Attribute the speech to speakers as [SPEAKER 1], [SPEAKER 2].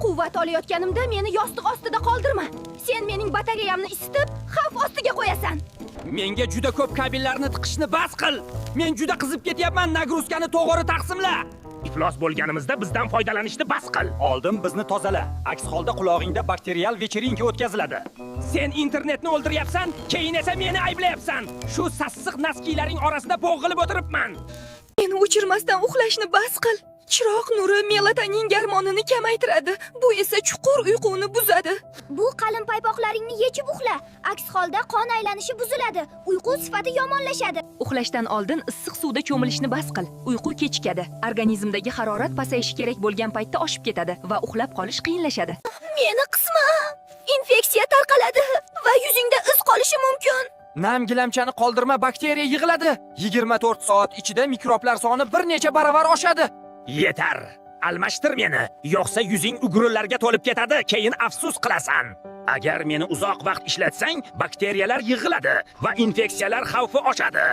[SPEAKER 1] Quvvat olayotganimda meni yostiq ostida qoldirma. Sen mening batareyamni isitib, xavf ostiga qo'yasan.
[SPEAKER 2] Menga juda ko'p kabellarni tiqishni bas qil. Men juda qizib ketyapman, нагрузка ni to'g'ri taqsimla.
[SPEAKER 3] Iflos bo'lganimizda bizdan foydalanishni bas qil.
[SPEAKER 2] Oldin bizni tozala. Aks holda qulog'ingda bakterial вечеринка o'tkaziladi. Sen internetni o'ldiryapsan, keyin esa meni ayblayapsan. Shu sassiq носки laring orasida bo'g'ilib o'tiribman.
[SPEAKER 1] Meni o'chirmasdan uxlashni bas qil. Chiroq nuri melatonin gormonini kamaytiradi. Bu esa chuqur uyquni buzadi.
[SPEAKER 4] Bu qalin paypoqlaringni yechib uxla. Aks holda qon aylanishi buziladi. Uyqu sifati yomonlashadi.
[SPEAKER 1] Uxlashdan oldin issiq suvda cho'milishni bas qil. Uyqu kechikadi. Organizmdagi harorat pasayishi kerak bo'lgan paytda oshib ketadi va uxlab qolish qiyinlashadi. Meni qisma. Infeksiya tarqaladi va yuzingda iz qolishi mumkin.
[SPEAKER 2] Nam gilamchani qoldirma, bakteriya yig'iladi. 24 soat ichida mikroblar soni bir necha baravar oshadi.
[SPEAKER 3] Yetar. Almashtir meni, yo'qsa yuzing ugrilarga to'lib ketadi, keyin afsus qilasan. Agar meni uzoq vaqt ishlatsang, bakteriyalar yig'iladi va infeksiyalar xavfi oshadi.